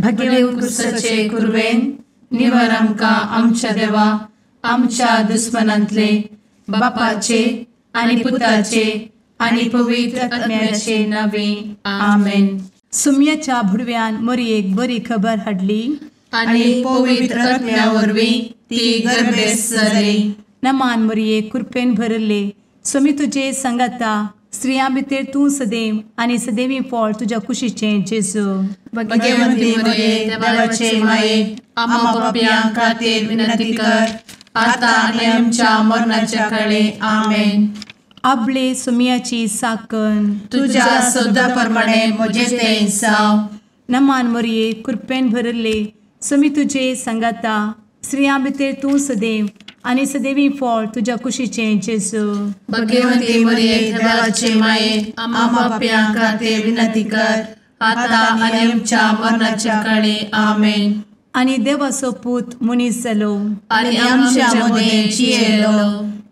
भगेव कुरवेन निवर आमकां आमच्या देवा आमच्या दुस्मनांतले बापाचे आनी पुताचे आनी पवित्र आत्म्याचे नावे आमेन. सुम्याच्या भुडव्यान मोरयेक बरी खबर हाडली आनी पवित्र आत्म्या वरवीं ती गर्भेस्त जाली. नमान मोरये, कृपेन भरले, स्वामी तुजे संगाता, स्त्रियां भितर तूं सदैव आनी सदैवी फळ तुज्या कुशीचें जेजू. भगवंती मोरये, देवाचे माये, आम्हा पापयां खातीर विनंती कर आता आनी आमच्या मरणाच्या काळे. आमेन. आपले सुम्याची साकन तुज्या सदा प्रमाणे म्हजें तें जावं. नमान मोरये, कृपेन भरले, स्वामी तुजे संगाता, स्त्रियां भितर तूं सदैव आनी सदैवी फळ तुज्या कुशीचें जेजू. भगवंती मोरये, देवाचे माये, आम्हा पापयां खातीर विनंती कर आता आनी आमच्या मरणाच्या काळे. आमेन. आनी देवाचो पूत मनीस जालो आनी आमच्या मदें जियेलो.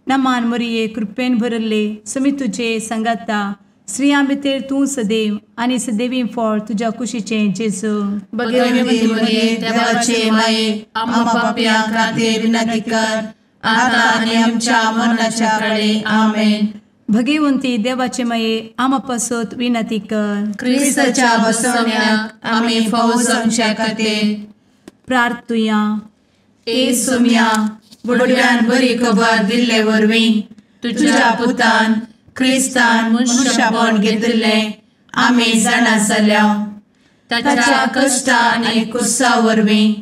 नमान मोरये, कृपेन भरले, स्वामी तुजे संगाता, स्त्रियां भितर तूं सदैव आनी सदैवी फळ तुज्या कुशीचें जेजू. भगवंती मोरये, देवाचे माये, आम्हा पापयां खातीर विनंती कर आता आनी आमच्या मरणाच्या काळे. आमेन. भगवंती देवाचे माये, आम्हा पासत विनंती कर. क्रिस्ताच्या बसवण्याक आमी फावो जावच्या खातीर प्रार्थुया. ए सुम्या, बुडव्यान बरी खबर दिल्ले वरवीं तुज्या पुतान क्रिस्तान मनशापण घेतिल्लें आमी जाणा जाल्या. ताच्या कश्टा आनी कुसा वरवीं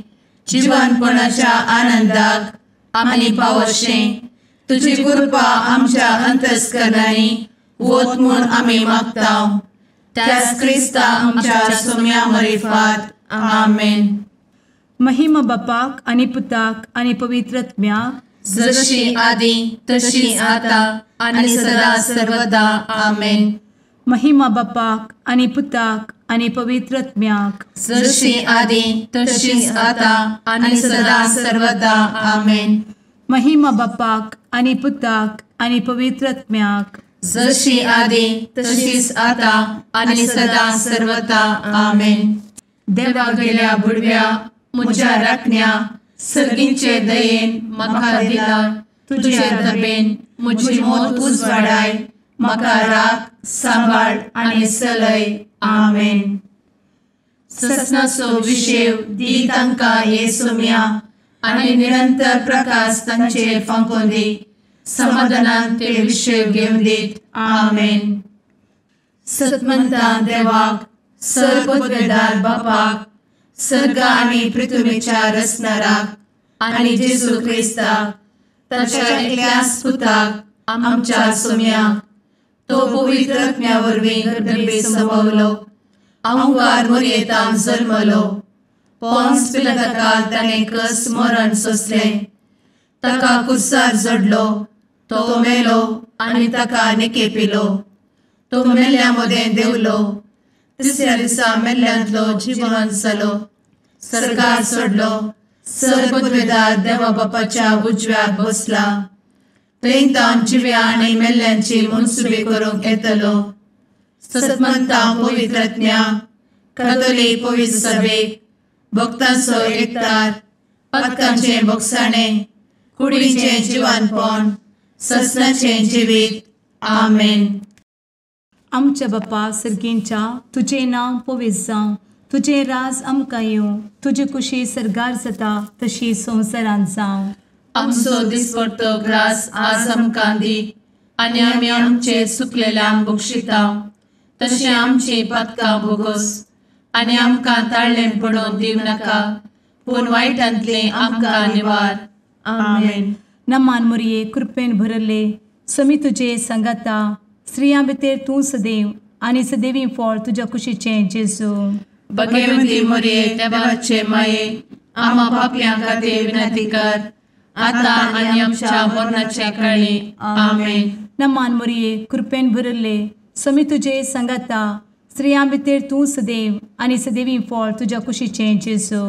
जिवनपणाच्या आनंदाक आमी पावशें तुजी कृपा आमच्या अंतस्करणांनी वत म्हूण आमी मागता. त्याच क्रिस्ता आमच्या सुम्या मरिफात. आमेन. महिमा बापाक आनी पुताक आनी पवित्र आत्म्याक, जशी आदी तशी आता आनी सदा सर्वदा. आमेन. महिमा बापाक आनी पुताक आनी पवित्र आत्म्याक, जशी आदी तशी आता आनी सदा सर्वदा. आमेन. महिमा बापाक आनी पुताक आनी पवित्र आत्म्याक, जशी आदी तशीच आता आनी सदा सर्वदा. आमेन. देवा गेल्या बुडव्या म्हज्या राखण्या सर्गींचे दयेन म्हाका दिला तुजे दबेन म्हजी मोत उजवाडाय, म्हाका राख सांबाळ आनी सलय. आमेन. ससनाचो विशेव दी तांकां हे सुम्या आनी निरंतर प्रकाश तांचेर फांकोवन दी, समाधानान ते विशेव घेवन दीत. आमेन. सतमंता देवाक, सर्वपदवेदार बापाक, सर्ग आनी पृथ्वीच्या रचणाराक आनी जेजू क्रिस्ताक ताच्या एकल्याच पुताक आमच्या सुम्याक, तो पवित्र आत्म्या वरवीं गर्भे संभवलो, अहंकार मोरयेतान जल्मलो, पोन्स पिलाताकाल ताणें कस मरण सोंसलें, ताका कुर्सार जडलो, तो मेलो आनी ताका निकेपिलो, तो मेल्ल्या मदें देंवलो, तिसऱ्या दिसा मेल्ल्यांतलो जिवन जालो, सर्गार सोडलो, सर्वपदवेदार देवा बापाच्या उजव्याक बसला, थंय तावन जिव्या आनी मेल्ल्यांची मनसुबी करूंक येतलो. सतमंता पवित्र आत्म्या, कातोलीक पवित्र सभेक, भक्तांचो एकतार, पातकांचें भोगसाणें, कुडीचें जिवानपण, ससनाचें जिवीत. आमेन. आमच्या बापा सर्गींच्या, तुजें नांव पवित्र जावं, तुजें राज आमकां येवं, तुजी कुशी सर्गार जाता तशी संवसारांत जावं. आमचो दिसपडतो ग्रास आज आमकां दी आनी आमी आमचे सुकलेल्यांक बक्षिता तशें आमची पातकां भोगोस आनी आमकां ताळ्ळें पडोवन दिवं नाका, पूण वायटांतलें आमकां निवार. आमेन. नमान मोरये, कृपेन भरले, स्वामी तुजे संगाता, स्त्रियां भितर तूं सदैव आनी सदैवी फळ तुज्या कुशीचें जेजू. भगवंती मोरये, देवाचे माये, आम्हा पापयां खातीर विनंती कर आता आनी आमच्या मरणाच्या काळी. आमेन. नमान मोरये, कृपेन भरले, स्वामी तुजे संगाता, स्त्रियां भितर तूं सदैव आनी सदैवी फळ तुज्या कुशीचें जेजू.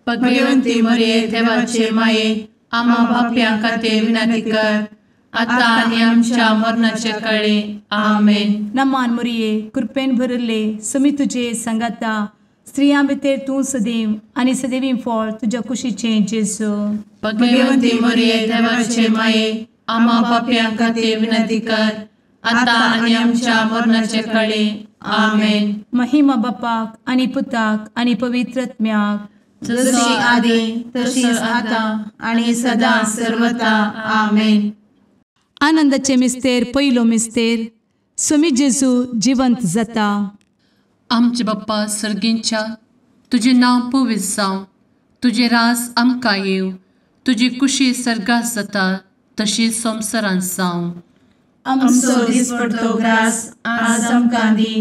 भगवंती मोरये, देवाचे माये, आम्हा पापयां खातीर विनंती कर आता आनी आमच्या मरणाच्या काळी. आमेन. नमान मोरये, कृपेन भरले, स्वामी तुजे संगाता, स्त्रियां भितर तूं सदैव आनी सदैवी फळ तुज्या कुशीचें जेजू. भगवंती मरिये देवाचे माये, आम्हा पापयां खातीर विनंती कर, आतां आनी आमच्या मरणाचे कळे. आमेन. महिमा बापाक आनी पुताक आनी पवित्र आत्म्याक, जशी आदी तशीच आतां आनी सदां सर्वता. आमेन. आनंदाचे मिस्तेर पयलो मिस्तेर, स्वामी जेजू जिवंत जाता. आमचे बाप्पा सर्गींच्या, तुजें नांव पवित्र जावं, तुजें राज आमकां येवं, तुजी कुशी सर्गात जाता तशी संवसारांत जावं. आमचो दिसपडतो ग्रास आज आमकां दी,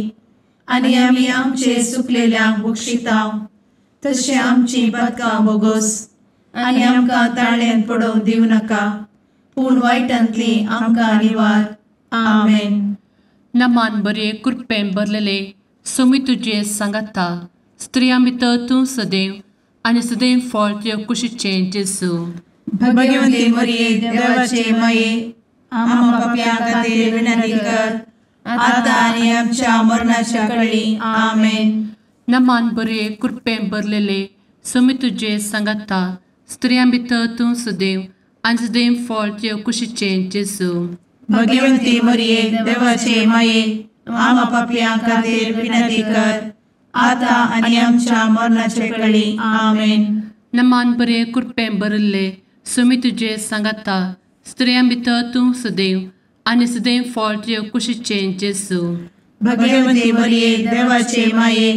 आनी आमी आमचे सुकलेल्यांक बक्षिता तशें आमची पातकां बोगोस, आनी आमकां ताळ्यांत पडोवंक दिवं नाका, पूण वायटांतली आमकां निवार. आमेन. नमान बरे कृपेन भरलेले स्वामी तुजे सांगाता, स्त्रियां भितर तूं सदैव आनी सदैव फळ तुज्या कुशीचें जेजू. भगवंती मरिये देवाचे माये, आम्हा पापयां खातीर विनंती कर, आतां आनी आमच्या मरणाच्या कळी. आमेन. नमान बरे कृपेन भरलेले स्वामी तुजे सांगाता, स्त्रियां भितर तूं सदैव आनी सदैव फळ तुज्या कुशीचें जेजू. भगवंती मरिये देवाचे माये, आम्हा पापयां खातीर विनंती कर, आतां आनी आमच्या मरणाचे कळी. आमेन. नमान बरे कृपेन भरिल्ले स्वामी तुजे सांगाता, स्त्रियां भितर तूं सदैव आनी सदैव फळ तुज्या कुशीचें जेजू. भगवंती मरिये देवाचे माये,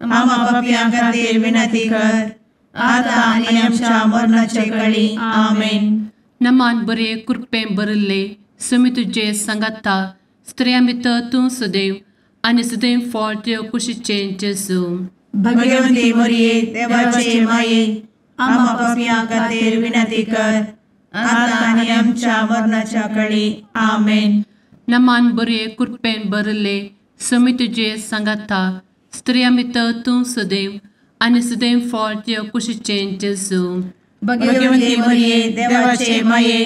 आम्हा पापयां खातीर विनंती कर, आतां आनी आमच्या मरणाचे कळी. आमेन. नमान बरे कृपेन भरिल्ले स्वामी तुजे सांगाता, स्त्रियां भितर तूं सदैव आनी सदैव फळ तुज्या कुशीचें जेजू. भगवंती मरिये देवाचे माये, आम्हा पापयां खातीर विनंती कर, आतां आनी आमच्या मरणाच्या कळी. आमेन. नमान बरे कृपेन भरिल्ले स्वामी तुजे सांगाता, स्त्रियां भितर तूं सदैव आनी सदैव फळ तुज्या कुशीचें जेजू. भगवंती मरिये देवाचे माये,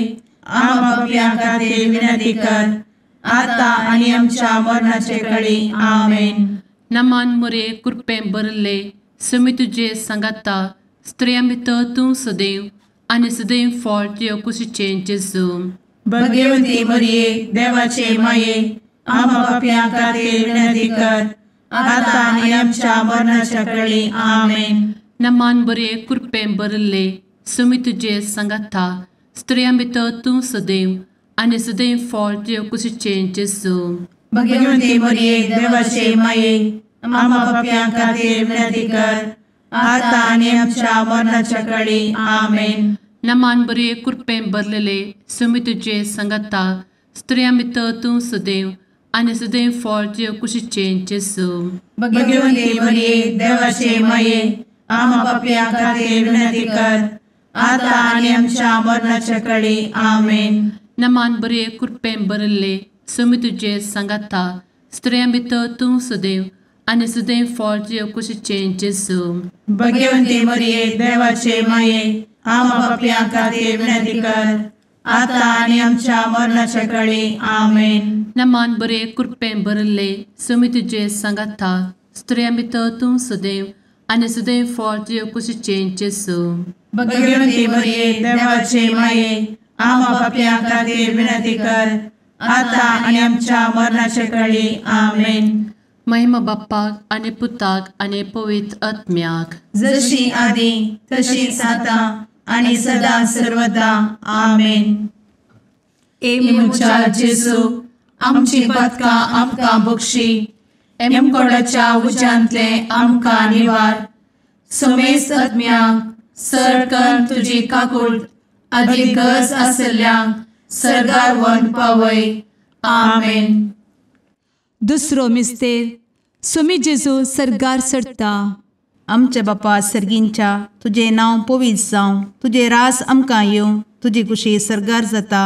आम्हा पापयां खातीर विनंती कर, आतां आनी आमच्या मरणाचे कळी. आमेन. नमान मरिये कृपेन भरिल्ले स्वामी तुजे सांगाता, स्त्रियां भितर तूं सदैव आनी सदैव फळ तुज्या कुशीचें जेजू. भगवंती मरिये देवाचे माये, आम्हा पापयां खातीर विनंती कर, आतां आनी आमच्या मरणाच्या कळी. आमेन. नमान बरे कृपेन भरिल्ले स्वामी तुजे सांगाता, स्त्रियां भितर तूं सदैव आनी सदैव फळ तुज्या कुशीचें जेजू. भगवंती मरिये देवाचे माये, आम्हा पापयां खातीर विनंती कर, आतां आनी आमच्या मरणाच्या कळी. आमेन. नमान बरे कृपेन भरलेले स्वामी तुजे सांगाता, स्त्रियां भितर तूं सदैव आनी सदैव फळ तुज्या कुशीचें जेजू. भगवंती मरिये देवाचे माये, आम्हा पापयां खातीर विनंती कर, आतां आनी आमच्या मरणाच्या कळी. आमेन. नमान बरे कृपेन भरिल्ले स्वामी तुजे सांगाता, स्त्रियां भितर तूं सदैव आनी सदैव फळ तुज्या कुशीचें जेजू. भगवंती मरिये देवाचे माये, आम्हा पापयां खातीर विनंती कर, आतां आनी आमच्या मरणाच्या कळी. आमेन. नमान बरे कृपेन भरिल्ले स्वामी तुजे सांगाता, स्त्रियां भितर तूं सदैव आनी सदैव फळ तुज्या कुशीचें जेजू. भगवंती मरिये देवाचे माये, आम्हा पापयां खातीर विनंती कर, आतां आनी आमच्या मरणाच्या कळी. आमेन. महिमा बाप्पाक आनी पुताक आनी पवित्र आत्म्याक, जशी आदी तशीच आतां आनी सदां सर्वदा. आमेन. ए म्हज्या जेजू, आमची पातकां आमकां बक्षी, एमकोडाच्या उज्यांतले आमकां निवार, समेस्त आत्म्यांक सरकन तुजी काकूट आदी गरज आशिल्ल्यांक सर्गार व्हरून पावय. आमेन. दुसरो मिस्तेर, स्वामी जेजू सर्गार चडटा. आमच्या बापा सर्गींच्या, तुजें नांव पवित्र जावं, तुजें राज आमकां येवं, तुजी कुशी सर्गार जाता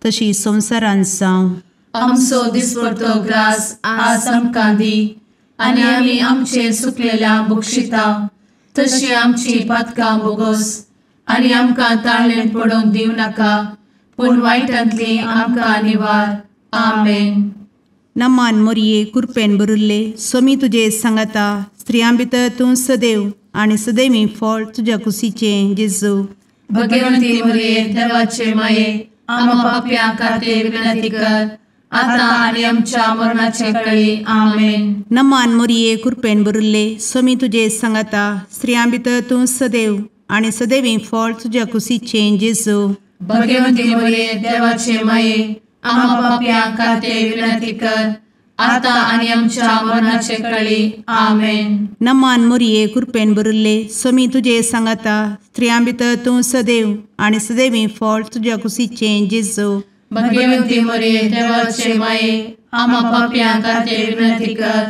तशी संवसारांत जावं. आमचो दिसपडतो ग्रास आज आमकां दी, आनी आमी आमचे सुकलेल्या बक्षिता तशी आमची पातकां बोगोस, आनी आमकां ताळ्ळेंत पडोवंक दिवं नाका, पूण वायटांतली आमकां निवार. आमेन. नमान मोरये कृपेन भरिल्ले स्वामी तुजे सांगाता, स्त्रियां भितर तूं सदैव आनी सदैवी फळ तुज्या कुशीचें जेजू। भगवंती मरिये देवाचे माये आम्हा पाप्यां खातीर विनंती कर आता आनी आमच्या मरणाचे वेळी। आमेन। नमान मरिये कृपेन भरिल्ले स्वामी तुजे सांगाता स्त्रियां भितर तूं सदैव आनी सदैवी फळ तुज्या कुशीचें जेजू। भगवंती मरिये देवाचे माये आम्हा पाप्यां खातीर विनंती कर आता आनी आमच्या मरणाचे वेळी। आमेन। नमान मरिये कृपेन भरिल्ले स्वामी तुजे सांगाता स्त्रियां भितर तूं सदैव आनी सदैवी फळ तुज्या कुशीचें जेजू। भगवंती मरिये देवाचे माये आम्हा पाप्यां खातीर विनंती कर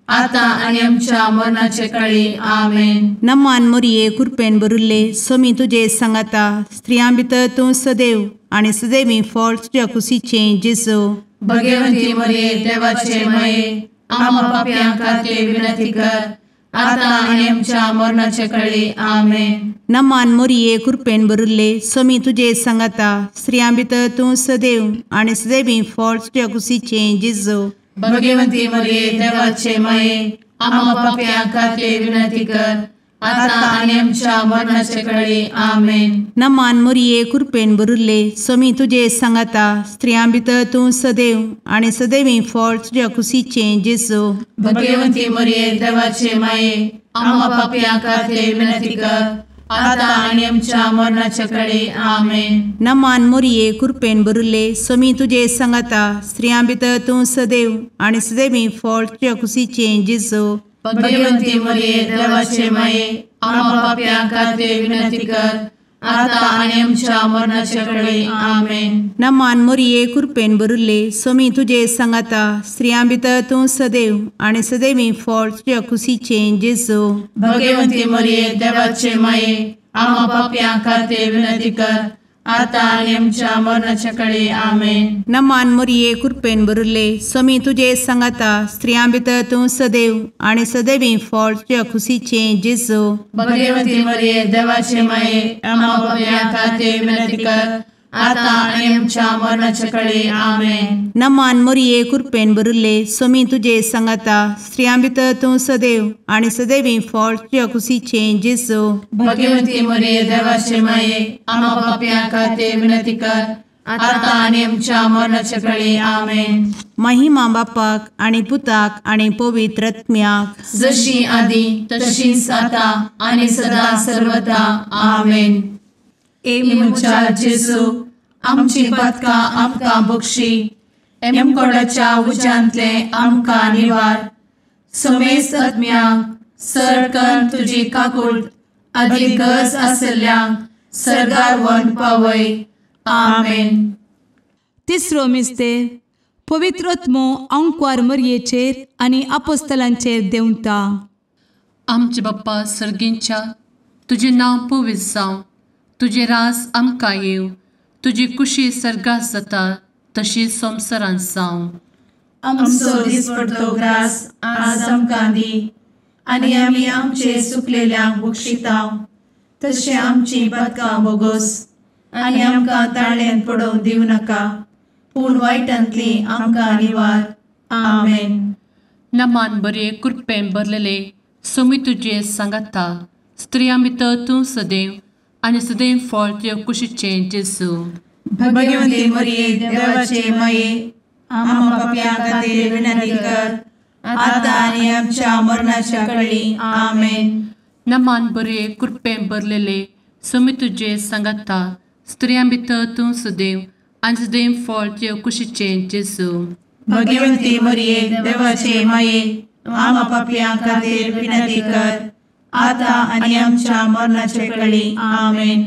आता आनी आमच्या मरणाचे वेळी। आमेन। नमान मरिये कृपेन भरिल्ले स्वामी तुजे सांगाता स्त्रियां भितर तूं सदैव आनी सदैवी फळ तुज्या कुशीचें जेजू। भगवंती मरिये देवाचे माये आम्हा पाप्यां खातीर विनंती कर आता आनी आमच्या मरणाचे वेळी। आमेन। नमान मरिये कृपेन भरिल्ले स्वामी तुजे सांगाता स्त्रियां भितर तूं सदैव आनी सदैवी फळ तुज्या कुशीचें जेजू। भगवंती मरिये देवाचे माये आम्हा पाप्यां खातीर विनंती कर आता आनी आमच्या मरणाचे वेळी। आमेन। नमान मरिये कृपेन भरिल्ले स्वामी तुजे सांगाता स्त्रियां भितर तूं सदैव आनी सदैवी फळ तुज्या कुशीचें जेजू। भगवंती मरिये देवाचे माये आम्हा पाप्यां खातीर विनंती कर आता आनी आमच्या मरणाचे वेळी। आमेन। नमान मरिये कृपेन भरिल्ले स्वामी तुजे सांगाता स्त्रियां भितर तूं सदैव आनी सदैवी फळ तुज्या कुशीचें जेजू। भगवंती मरिये देवाचे माये आम्हा पाप्यां खातीर विनंती कर आता आनी आमच्या मरणाचे वेळी। आमेन। नमान मरिये कृपेन भरिल्ले स्वामी तुजे सांगाता स्त्रियां भितर तूं सदैव आनी सदैवी फळ तुज्या कुशीचें जेजू। भगवंती मरिये देवाचे माये आम्हा पाप्यां खातीर विनंती कर आता आनी आमच्या मरणाचे वेळी। आमेन। नमान मरिये कृपेन भरिल्ले स्वामी तुजे सांगाता स्त्रियां भितर तूं सदैव आनी सदैवी फळ तुज्या कुशीचें जेजू। भगवंती मरिये देवाचे माये आम्हा पाप्यां खातीर विनंती कर आता आनी आमच्या मरणाचे वेळी। आमेन। नमान मरिये कृपेन भरिल्ले स्वामी तुजे सांगाता स्त्रियां भितर तूं सदैव आनी सदैवी फळ तुज्या कुशीचें जेजू। भगवंती मरिये देवाचे माये आम्हा पाप्यां खातीर विनंती कर आता आनी आमच्या मरणाचे वेळी। आमेन। महिमा बापाक आनी पुताक आनी पवित्र आत्म्याक जशी आदी तशीच आता आनी सदा सर्वदा। आमेन। ए म्हज्या जेजू आमची पातकां आमकां बक्षी एमकोडाच्या उज्यांतले आमकां निवार समेस्त आत्म्यांक सरकन तुजी काकूट आदी गरज आशिल्ल्यांक सर्गार व्हरून पावय। आमेन। तिसरो मिस्तेर पवित्र आत्मो आंकवार मरयेचेर आनी आपोस्तलांचेर देंवता। आमचे बाप्पा सर्गींच्या तुजें नांव पवित्र जावं, तुजें राज आमकां येवं, तुजी कुशी सर्गात जाता तशी संवसारांत जावं। आमचो दिसपडतो ग्रास आज आमकां दी आनी आमी आमचे सुकलेल्यांक बक्षिता तशें आमची पातकां बोगोस आनी आमकां ताळ्यान पडोवंक दिवं नाका पूण वायटांतली आमकां निवार। आमेन। नमान बरे कृपेन भरलेले स्वामी तुजे सांगाता स्त्रियां भितर तूं सदैव आनी सदैव फळ तुज्या कुशीचें जेजू। भगवंती मरिये देवाचे माये आम्हा पाप्यां खातीर विनंती कर आता आनी आमच्या मरणाच्या वेळी। आमेन। नमान बरे कृपेन भरलेले स्वामी तुजे सांगाता स्त्रियां भितर तूं सदैव आनी सदैव फळ तुज्या कुशीचें जेजू। भगवंती मरिये देवाचे माये आम्हा पाप्यां खातीर विनंती कर आता आनी आमच्या मरणाचे वेळी। आमेन।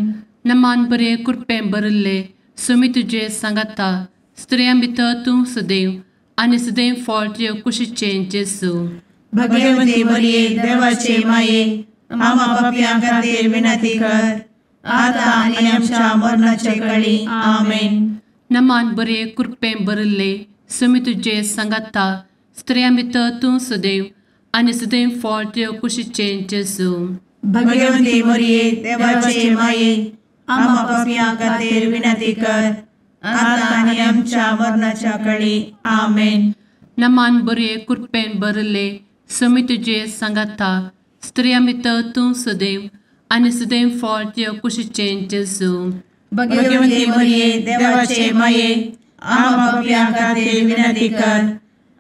नमान बरे कृपेन भरिल्ले स्वामी तुजे सांगाता स्त्रियां भितर तूं सदैव आनी सदैव फळ तुज्या कुशीचें जेजू। भगवंती मरिये देवाचे माये आम्हा पाप्यां खातीर विनंती कर आता आनी आमच्या मरणाचे वेळी। आमेन। नमान बरे कृपेन भरिल्ले स्वामी तुजे सांगाता स्त्रियां भितर तूं सदैव आनी सदैव फळ तुज्या कुशीचें जेजू। भगवंती मरिये देवाचे माये आम्हा पाप्यां खातीर विनंती कर आता आनी आमच्या मरणाच्या वेळी। आमेन। नमान बरे कृपेन भरिल्ले समी तुजे सांगाता स्त्रियां भितर तूं सदैव आनी सदैव फळ तुज्या कुशीचें जेजू। भगवती मरिये देवाचे माये आम्हा पाप्यां खातीर विनंती कर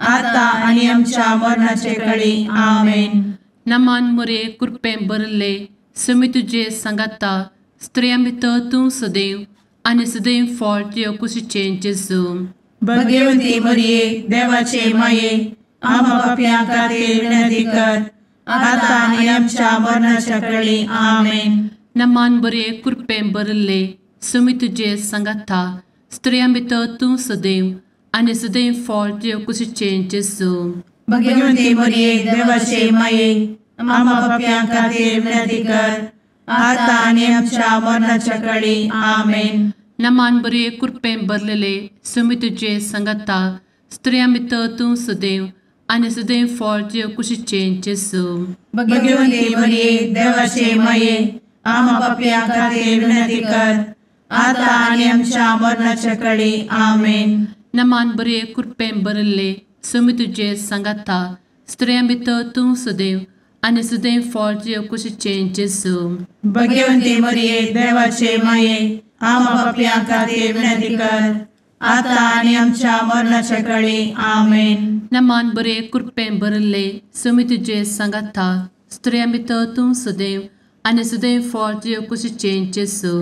आता आनी आमच्या मरणाचे कळी। आमेन। नमान मोरये कृपेन भरिल्ले समी तुजे सांगाता स्त्रियां भितर तूं सदैव आनी सदैव फळ तुज्या कुशीचें जेजू। भगवती मरिये देवाचे माये आम्हा पाप्यां खातीर विनंती कर आता आनी आमच्या मरणाच्या कळी। आमेन। नमान बरे कृपेन भरिल्ले समी तुजे सांगाता स्त्रियां भितर तूं सदैव आनी सदैव फळ तुज्या कुशीचें जेजू। भगवती मरिये देवाचे माये आम्हा पाप्यां खातीर विनंती कर आता आनी आमच्या मरणाच्या कळी। आमेन। नमान बरे कृपेन भरिल्ले समी तुजे सांगाता स्त्रियां भितर तूं सदैव आनी सदैव फळ तुज्या कुशीचें जेजू। भगवती मरिये देवाचे माये आम्हा पाप्यां खातीर विनंती कर आता आनी आमच्या मरणाच्या कळी। आमेन। नमान बरे कृपेन भरिल्ले समी तुजे सांगाता स्त्रियां भितर तूं सदैव आनी सदैव फळ तुज्या कुशीचें जेजू। भगवती मरिये देवाचे माये आम्हा पाप्यां खातीर विनंती कर आता आनी आमच्या मरणाच्या कळी। आमेन। नमान बरे कृपेन भरिल्ले समी तुजे सांगाता स्त्रियां भितर तूं सदैव आनी सदैव फळ तुज्या कुशीचें जेजू।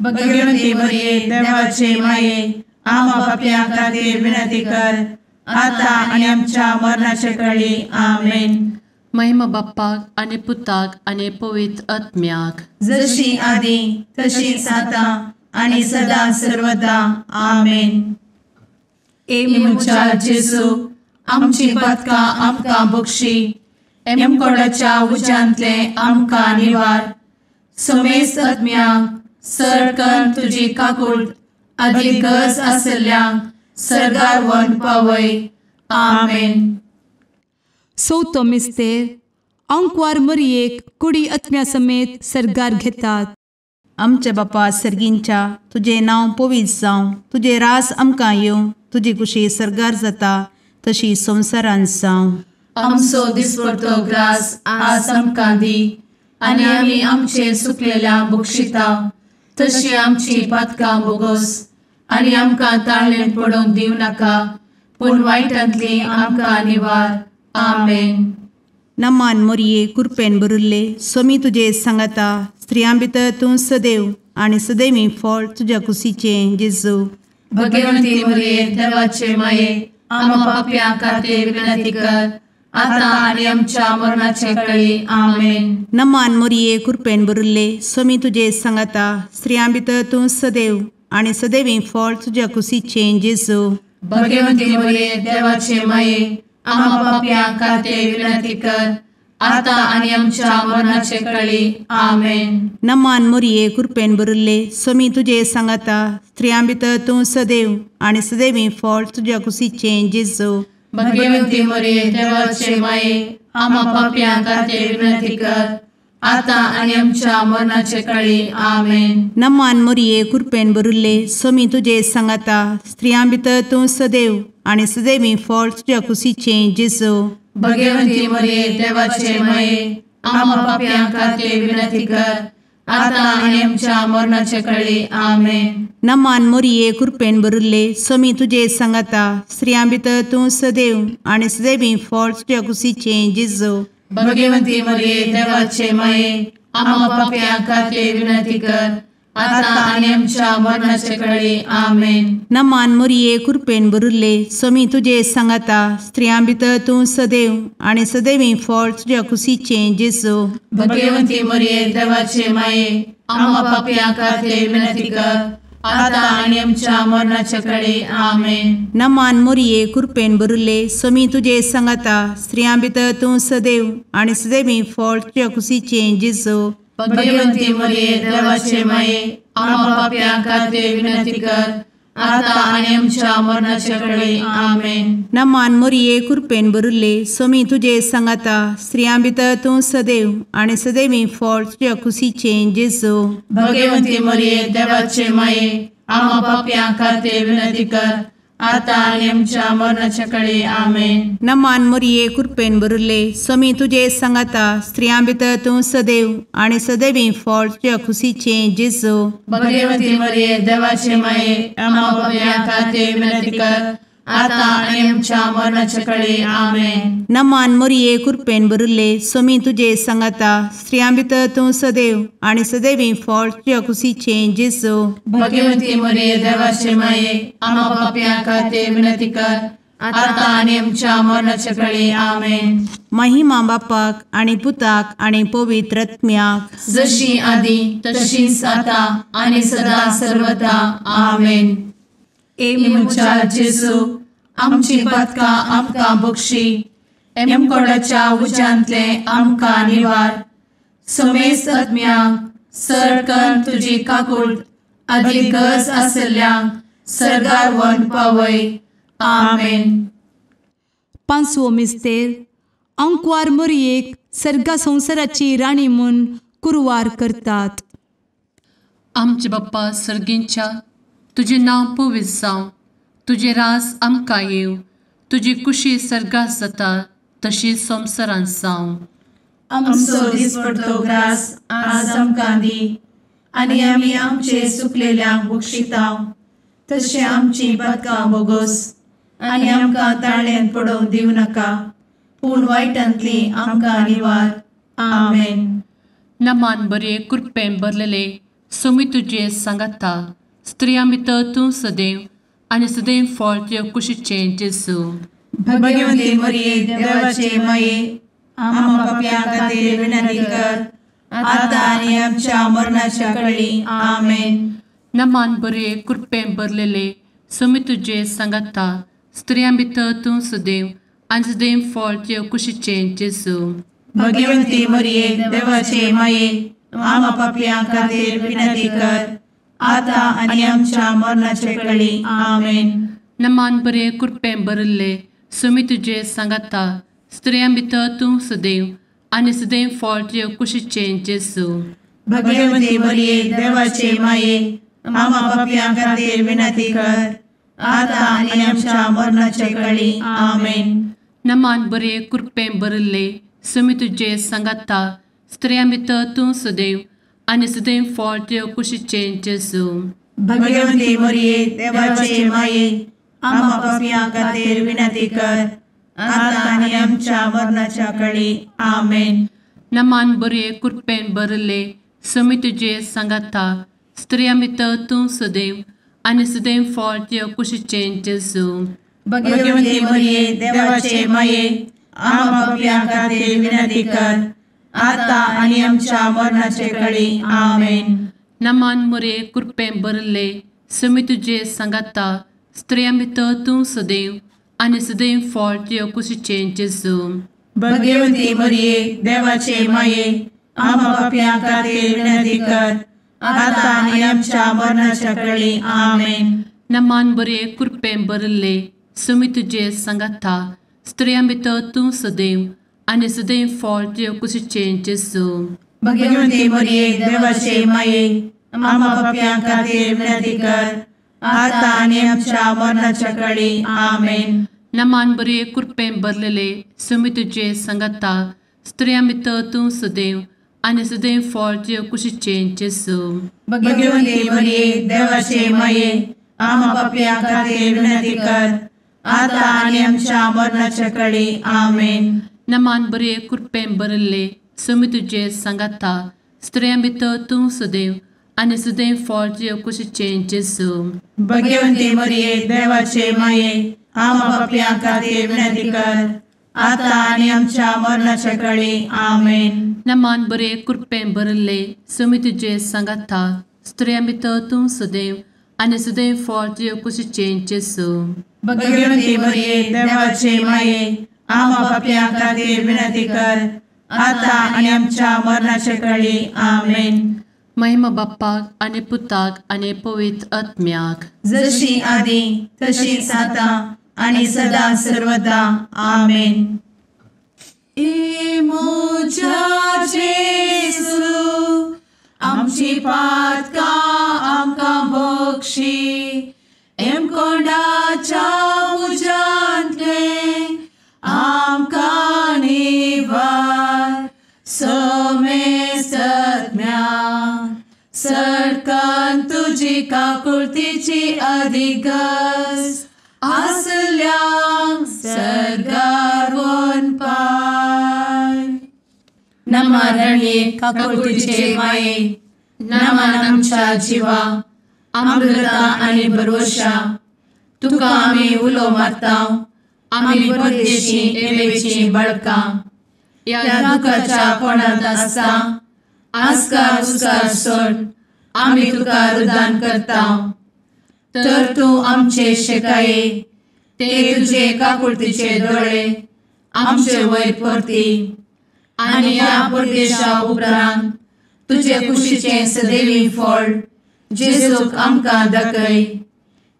भगवती मरिये देवाचे माये आम्हा पाप्यां खातीर विनंती कर आता आनी आमच्या मरणाच्या कळी। आमेन। महिमा बाप्पाक आनी पुताक आनी पवित्र आत्म्याक जशी आदी तशीच आता आनी सदा सर्वदा। आमेन। ए म्हज्या जेजू आमची पातकां आमकां बक्षी एमकोडाच्या उज्यांतले आमकां निवार समेस्त आत्म्यांक सरकन तुजी काकूट आदी गरज आशिल्ल्यांक सर्गार व्हरून पावय। आमेन। चवथो मिस्तेर आंकवार मरियेक कुडी आत्म्या समेत सर्गार घेतात। आमच्या बापा सर्गींच्या तुजें नांव पवित्र जावं, तुजें राज आमकां येवं, तुजी कुशी सर्गार जाता तशी संवसारांत जावं। आमचो दिसपडतो ग्रास आज आमकां दी आनी आमी आमचे सुकलेल्या बक्षिता तशी आमची पातकां बोगस आनी आमकां ताळेन पडोवंक दिवं नाका पूण वायटांतली आमकां निवार। आमेन। नमान मोरये कृपेन भरिल्ले स्वामी तुजे सांगाता स्त्रियां भितर तूं सदैव आनी सदैवी फळ तुज्या कुशीचें जेजू। भगवंती मोरये देवाचे माये आम्हा पाप्यां खातीर विनंती कर आता आनी आमच्या मरणाचे कळी। आमेन। नमान मोरये कृपेन भरिल्ले स्वामी तुजे सांगाता स्त्रियां भितर तूं सदैव आनी सदैवी फळ तुज्या कुशीचें जेजू। भगवंती मोरये देवाचे माये आम्हा पाप्यां खातीर विनंती कर आता आनी आमच्या मरणाचे कळी। आमेन। नमान मोरये कृपेन भरिल्ले स्वामी तुजे सांगाता स्त्रियां भितर तूं सदैव आनी सदैवी फळ तुज्या कुशीचें जेजू। भगवंती मोरये देवाचे माये आम्हा पाप्यां खातीर विनंती कर आता आनी आमच्या मरणाचे कळी। आमेन। नमान मोरये कृपेन भरिल्ले स्वामी तुजे सांगाता स्त्रियां भितर तूं सदैव आनी सदैवी फळ तुज्या कुशीचें जेजू। भगवंती मोरये देवाचे माये आम्हा पाप्यां खातीर विनंती कर आता आनी आमच्या मरणाचे कळी। आमेन। नमान मोरये कृपेन भरिल्ले स्वामी तुजे सांगाता स्त्रियां भितर तूं सदैव आनी सदैवी फळ तुज्या कुशीचें जेजू। भगवंती मोरये देवाचे माये आम्हा पाप्यां खातीर विनंती कर आता आनी आमच्या मरणाचे कळी। आमेन। नमान मोरये कृपेन भरिल्ले स्वामी तुजे सांगाता स्त्रियां भितर तूं सदैव आनी सदैवी फळ तुज्या कुशीचें जेजू। भगवंती मोरये देवाचे माये आम्हा पाप्यां खातीर विनंती कर आता आनी आमच्या मरणाचे कळी। आमेन। नमान मोरये कृपेन भरिल्ले स्वामी तुजे सांगाता स्त्रियां भितर तूं सदैव आनी सदैवी फळ तुज्या कुशीचें जेजू। भगवंती मोरये देवाचे माये आम्हा पाप्यां खातीर विनंती कर आता आनी आमच्या मरणाचे कळी। आमेन। नमान मोरये कृपेन भरिल्ले स्वामी तुजे सांगाता स्त्रियां भितर तूं सदैव आनी सदैवी फळ तुज्या कुशीचें जेजू। भगवंती मोरये देवाचे माये आम्हा पाप्यां खातीर विनंती कर आतां आनी आमच्या मरणाच्या कळे. आमेन. नमान मोरये कृपेन भरिल्ले, स्वामी तुजे सांगाता, स्त्रियां भितर तूं सदैव आनी सदैवी फळ तुज्या खुशीचें जेजू. भगवती मरिये देवाचे माये, आम्हा पाप्यां खातीर विनंती कर, आतां आनी आमच्या मरणाच्या कळे. आमेन. नमान मोरये कृपेन भरिल्ले, स्वामी तुजे सांगाता, स्त्रियां भितर तूं सदैव आनी सदैवी फळ तुज्या खुशीचें जेजू. भगवती मरिये देवाचे माये, आम्हा पाप्यां खातीर विनंती कर, आतां आनी आमच्या मरणाच्या कळे. आमेन. महिमा बापाक आनी पुताक आनी पवित्र आत्म्याक, जशी आदी तशीच आतां आनी सदा सर्वदा. आमेन. ए म्हज्या जेजू, आमची पातकां आमकां बक्षी, एमकोडाच्या उज्यांतले आमकां निवार, समेस्त आत्म्यांक सरकन तुजी काकूट आदी गरज आशिल्ल्यांक सर्गार व्हरून पावय. आमेन. पांचवो मिस्तेर. आंकवार मोरयेक सर्गा संवसाराची राणी म्हूण कुरवार करतात. आमचे बाप्पा सर्गींच्या, तुजें नांव पवित्र जावं, तुजें राज आमकां येवं, तुजी कुशी सर्गात जाता तशी संवसारांत जावं. आमचो दिसपडतो ग्रास आज आमकां दी, आनी आमी आमचे सुकलेल्यांक बक्षितांव, तशें आमची पातकां बोगोस, आनी आमकां ताळ्यांत पडोवंक दिवं नाका, पूण वायटांतली आमकां निवार. आमेन. नमान बरे कृपेन भरलेले, स्वामी तुजे सांगाता, स्त्रियां भितर तूं सदैव आनी सदैव फळ तुज्या कुशीचें जेजू. भगवती मरिये देवाचे माये, आम्हा पाप्यां खातीर विनंती कर, आतां आनी आमच्या मरणाच्या कळी. आमेन. नमान बरे कृपेन भरलेले, स्वामी तुजे सांगाता, स्त्रियां भितर तूं सदैव आनी सदैव फळ तुज्या कुशीचें जेजू. भगवती मरिये देवाचे माये, आम्हा पाप्यां खातीर विनंती कर, आतां आनी आमच्या मरणाच्या कळी. आमेन. नमान बरे कृपेन भरिल्ले, स्वामी तुजे सांगाता, स्त्रियां भितर तूं सदैव आनी सदैव फळ तुज्या कुशीचें जेजू. भगवती मरिये देवाचे माये, आम्हा पाप्यां खातीर विनंती कर, आतां आनी आमच्या मरणाच्या कळी. आमेन. नमान बरे कृपेन भरिल्ले, स्वामी तुजे सांगाता, स्त्रियां भितर तूं सदैव आनी सदैव फळ तुज्या कुशीचें जेजू. भगवती मरिये देवाचे माये, आम्हा पाप्यां खातीर विनंती कर, आतां आनी आमच्या मरणाच्या कळी. आमेन. नमान बरे कृपेन भरिल्ले, स्वामी तुजे सांगाता, स्त्रियां भितर तूं सदैव आनी सदैव फळ तुज्या कुशीचें जेजू. भगवती मरिये देवाचे माये, आम्हा पाप्यां खातीर विनंती कर, आतां आनी आमच्या मरणाचे कळी. आमेन. नमान मरिये कृपेन भरिल्ले, स्वामी तुजे सांगाता, स्त्रियां भितर तूं सदैव आनी सदैव फळ तुज्या कुशीचें जेजू. भगवती मरिये देवाचे माये, आम्हा पाप्यां खातीर विनंती कर, आतां आनी आमच्या मरणाच्या कळी. आमेन. नमान बरे कृपेन भरिल्ले, स्वामी तुजे सांगाता, स्त्रियां भितर तूं सदैव आनी सदैव फळ तुज्या कुशीचें जेजू. भगवती मरिये देवाचे माये, आम्हा पाप्यां खातीर विनंती कर, आतां आनी आमच्या मरणाच्या कळी. आमेन. नमान बरे कृपेन भरलेले, स्वामी तुजे सांगाता, स्त्रियां भितर तूं सदैव आनी सदैव फळ तुज्या कुशीचें जेजू. भगवती मरिये देवाचे माये, आम्हा पाप्यां खातीर विनंती कर, आतां आनी आमच्या मरणाच्या कळी. आमेन. नमान बरे कृपेन भरिल्ले, स्वामी तुजे सांगाता, स्त्रियां भितर तूं सदैव आनी सदैव फळ तुज्या कुशीचें जेजू. भगवती मरिये देवाचे माये, आम्हा पाप्यां खातीर विनंती कर, आतां आनी आमच्या मरणाच्या कळी. आमेन. नमान बरे कृपेन भरिल्ले, स्वामी तुजे सांगाता, स्त्रियां भितर तूं सदैव आनी सदैव फळ तुज्या कुशीचें जेजू. भगवती मरिये देवाचे माये, आम्हा पाप्यां खातीर विनंती कर, आतां आनी आमच्या मरणाच्या कळी. आमेन. महिमा बाप्पाक आनी पुताक आनी पवित्र आत्म्याक, जशी आदी तशीच आतां आनी सदा सर्वदा. आमेन. ए म्हज्या जेजू, आमची पातकां आमकां बक्षी, एमकोंडाच्या तुजी काकुळतीची अधिगस आसल्यांक सर्गार वनपाय. नमा रणये काकुळतीचे माये, नमन आमच्या जिवा, अमृता आनी भरवशा, तुका आमी उलो मारता, आमी परदेशी एवेची बळकां, ह्या दुखाच्या कोणांत आसता आस्कार उस्कार सोड आमी तुका रुदान करता. तर तूं आमचे शेकाये ते तुजे काकुळतीचे दोळे आमचे वयर परती आनी ह्या परदेशा उपरांत तुजे कुशीचें सदैवी फळ जेजूक आमकां दाखय.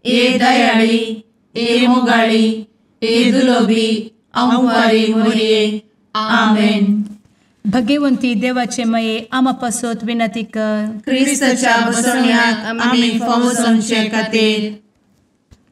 ए दयाळी, ए मोगाळी, ए दुलोबी अंवारी मोरये. आमेन. भगवंती देवाचे मये आमा पासत विनंती कर. क्रिस्ताच्या बसवण्याक आमी फावो जावचे खातीर.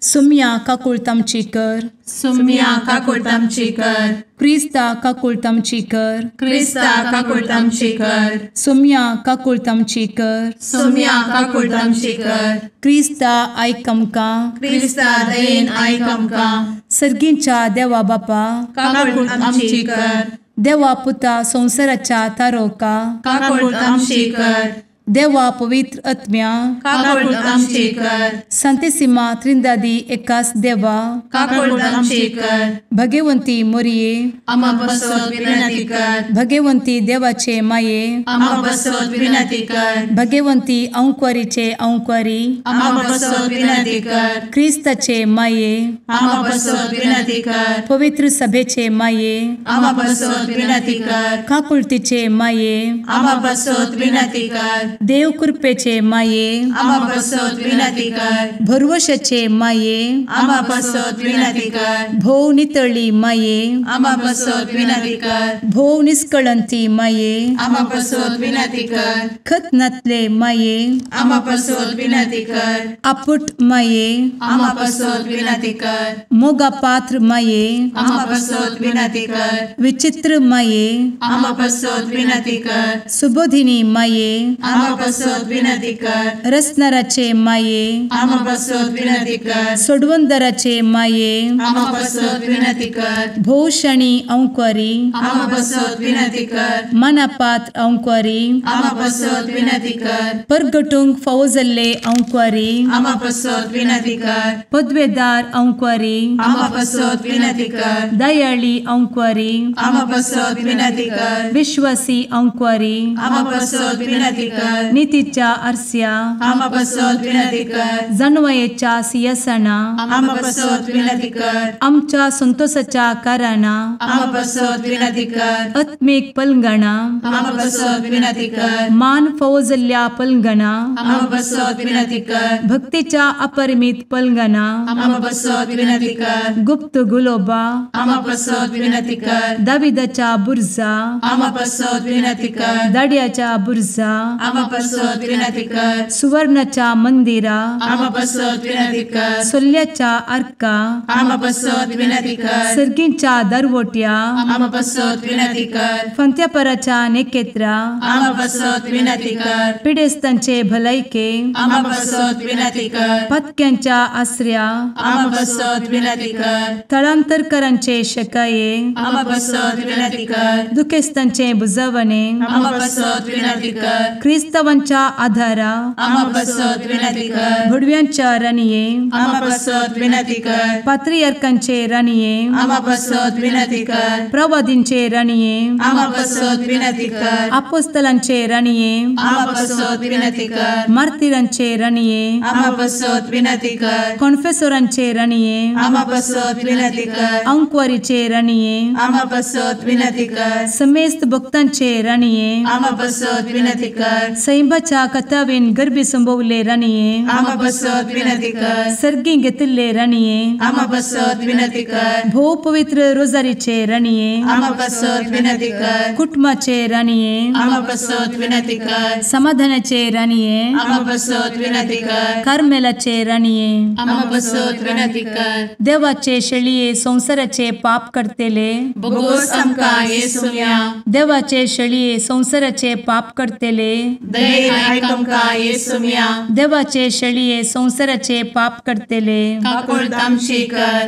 सुम्या काकुळत आमची कर. सुम्या काकुळत आमची कर. क्रिस्ता काकुळत आमची कर. क्रिस्ता काकुळत आमची कर. सुम्या काकुळत आमची कर. सुम्या काकुळत आमची कर. क्रिस्ता आयक आमकां. क्रिस्ता दयेन आयक आमकां. सर्गींच्या देवा बापा काकुळत आमची कर. देवा पुता संवसाराच्या तारोका काकुळत आमची कर. देवा पवित्र आत्म्या काकुळत आमची कर. संतेसिमा त्रिंदादी एकास देवा काकुळत आमची कर. भगवंती मोरये आमा पासत विनंती कर. भगवंती देवाचे माये आमा पासत विनंती कर. भगवंती अंकुरीचे अंकुरी आमा पासत विनंती कर. क्रिस्ताचे माये आमा पासत विनंती कर. पवित्र सभेचे माये आमा पासत विनंती कर. काकुळतीचे माये आमा पासत विनंती कर. देव कृपेचे माये आमा पासत विनंती कर. भरवशाचे माये आमा पासत विनंती कर. भोव नितळी माये आमा पासत विनंती कर. भोव निष्कळंती माये आमा पासत विनंती कर. खत नातले माये आमा पासत विनंती कर. आपुट माये आमा पासत विनंती कर. मोगा पात्र माये आमा पासत विनंती कर. विचित्र माये आमा पासत विनंती कर. सुबोधिनी माये आमा पासत विनंती कर. रसनाराचे माये आमा पासत विनंती कर. सोडवंदराचे माये आमा पासत विनंती कर. भोवशणी अंकुरी आमा पासत विनंती कर. मनापात्र अंकुरी आमा पासत विनंती कर. परगटूंक फावो जाल्ले अंकुरी आमा पासत विनंती कर. पदवेदार अंकुरी आमा पासत विनंती कर. दयाळी अंकुरी आमा पासत विनंती कर. विश्वासी अंकुरी आमा पासत विनंती कर. नितीच्या आरस्या आमा पासत विनंती कर. जानवयेच्या सिंहासना आमा पासत विनंती कर. आमच्या संतोषाच्या कारणा आमा पासत विनंती कर. आत्मीक पलंगणा आमा पासत विनंती कर. मान फावो जाल्ल्या पलंगणा आमा पासत विनंती कर. भक्तीच्या अपरिमित पलंगणा आमा पासत विनंती कर. गुप्त गुलोबा आमा पासत विनंती कर. दाविदाच्या बुर्जा आमा पासत विनंती कर. दाड्याच्या बुर्जा आमा पासत विनंती कर. सुवर्णाच्या मंदिरा आमा पासत विनंती कर. सोल्ल्याच्या आर्का आमा पासत विनंती कर. सर्गींच्या दरवट्या आमा पासत विनंती कर. फंत्यापराच्या नेकेत्रा आमा पासत विनंती कर. पिडेस्तांचे भलायके आमा पासत विनंती कर. पत्क्यांच्या आसऱ्या आमा पासत विनंती कर. थळांतरकरांचे शकाये आमा पासत विनंती कर. दुखेस्तांचे बुजवणे आमा पासत विनंती कर. क्रिस्तावांच्या आधारा आमा पासत विनंती कर. भुडव्यांच्या राणये आमा पासत विनंती कर. पात्रियार्कांचे राणये आमा पासत विनंती कर. प्रवादींचे राणये आमा पासत विनंती कर. आपोस्तलांचे राणये आमा पासत विनंती कर. मार्तिरांचे राणये आमा पासत विनंती कर. कॉन्फेसोरांचे राणये आमा पासत विनंती कर. अंकुवारीचे राणये आमा पासत विनंती कर. समेस्त भक्तांचे राणये आमा पासत विनंती कर. सैंबाच्या कथावेन गर्भी संभवले राणये आमा पासत विनंती कर. सर्गी घेतिल्ले राणये आमा पासत विनंती कर. भोव पवित्र रोजारीचे राणये आमा पासत विनंती कर. कुटुंबाचे राणये आमा पासत विनंती कर. समाधानाचे राणये आमा पासत विनंती कर. कार्मेलाचे राणये आमा पासत विनंती कर. देवाचे शेळये संवसाराचे पाप करतेले बोगोस आमकां येसुम्या देवाचे शेळये संवसाराचे पाप करतेले दयेन आयक आमकां येसुम्या। देवाचे शेळये संवसाराचे पाप करतले काकुळट आमची कर।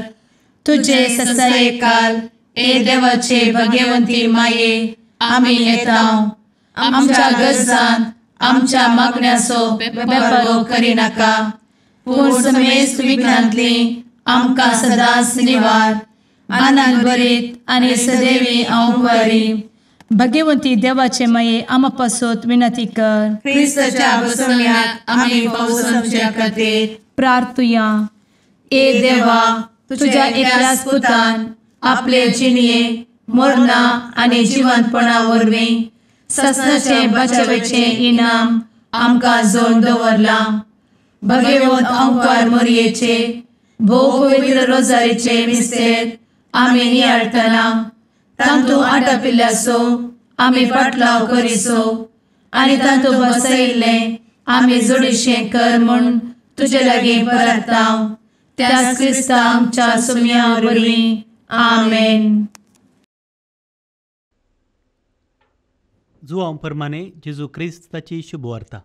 तुजे ससायेकाल ए देवाचे भगवंती माये आमी येता आमच्या गरजान आमच्या मागण्याचो बेपर्वो करिनाका पूण समेस्त विघ्नांतली आमकां सदांच निवार। आनंद भरीत आनी सदैवी अंवकारी भगवंती देवाचे माये आमा पासत विनंती कर। क्रिस्ताच्या बसवण्याक आमी पावसाच्या खातीर प्रार्थुया। ए देवा तुझ्या एकल्याच पुतान आपले जिणये मरणा आनी जिवंतपणा वरवीं ससनाचे बचावेचे इनाम आमकां जोडून दवरलां। भगवंत अंकार मोरयेचे भोव पवित्र रोजारीचे मिस्तेर आमी नियाळटना तांतू आटापिल्ल्याचो आमी पाटलाव करिसो आनी तांतू बसयिल्लें आमी जोडीशें कर म्हूण तुजे लागीं परता त्याच क्रिस्ता आमच्या सुम्या वरवीं आमेन। जुआंव परमाने जेजू क्रिस्ताची शुभवार्ता।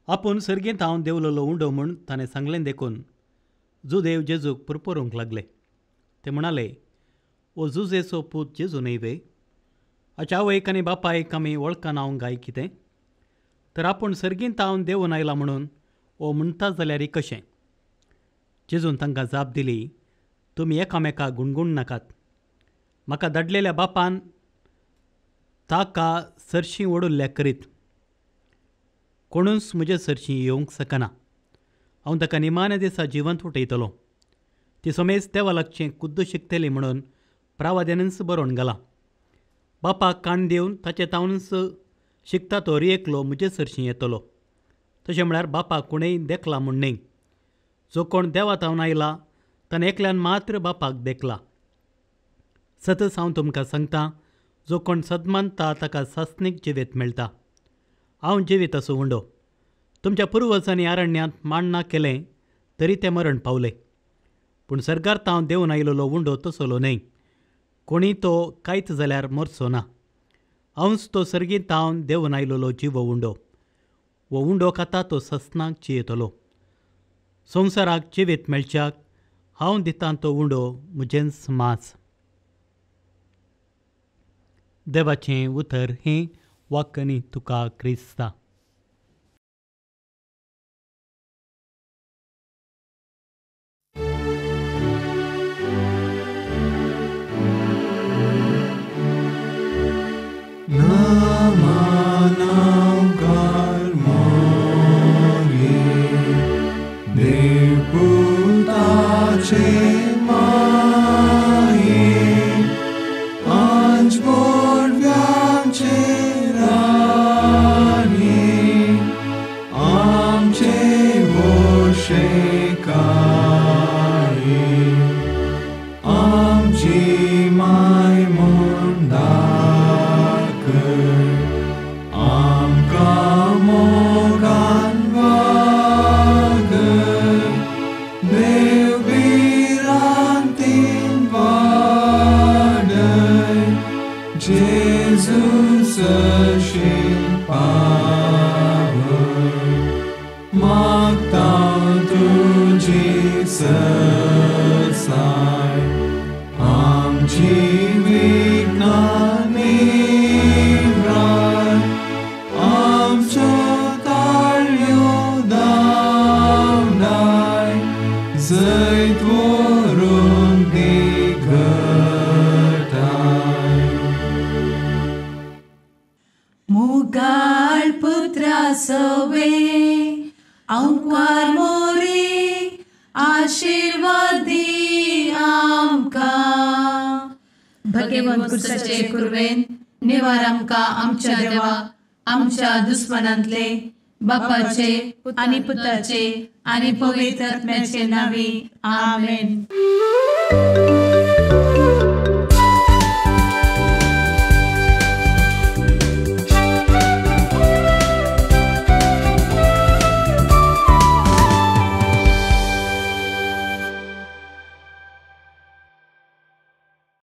आपूण सर्गेंत हांव देंवलेलो उंडो म्हूण ताणें सांगलें देखून जुदेव जेजूक पुरपुरूंक लागले। ते म्हणाले, ओ जुजेचो पूत जेजू न्हय वे? हाच्या आवयक आनी बापायक आमी वळखना हांव गाय कितें? तर आपूण सर्गेंत हांव देंवून आयला म्हणून ओ म्हणटा जाल्यार कशें? जेजून तांकां जाप दिली, तुमी एकामेका गुणगुण नाकात। म्हाका धाडलेल्या बापान ताका सरशीं ओडुल्ल्या करीत कोणूच म्हजे सरशीं येवंक शकना। हांव ताका निमाण्या दिसा जिवंत उठयतलो। ती समेज देवा लागचें कुद्द शिकतली म्हणून प्रावाद्यानूच बरोवन घालां। बापाक कान दिवन ताचे तावनूच शिकता तो एकलो म्हजे सरशीं येतलो। तशें म्हळ्यार बापाक कोणेय देखला म्हूण न्हय। जो कोण देवा तावन आयला ताणें एकल्यान मात्र बापाक देखला। सतच हांव तुमकां सांगता, जो कोण सदमानता ताका सासणीक जिवीत मेळटा। हांव जिवीत असो उंडो। तुमच्या पुर्वजांनी अरण्यांत मांडणा केलें तरी ते मरण पावले, पूण सरकार हांव देंवून आयिल्लो उंडो तसलो न्हय। कोणी तो कांयच जाल्यार मरचो ना। हांवच तो सर्गींत हांव देंवून आयिल्लो जिवो उंडो। हो उंडो खाता तो ससनाक जियेतलो। संवसाराक जिवीत मेळच्याक हांव दितां तो उंडो म्हजेंच मांस। देवाचें उतर हें वाक्कनी तुका क्रिस्ता। आमच्या दुस्मनांतले बापाचे आनी पुताचे आनी पवित्र आत्म्याचे नांवी आमेन।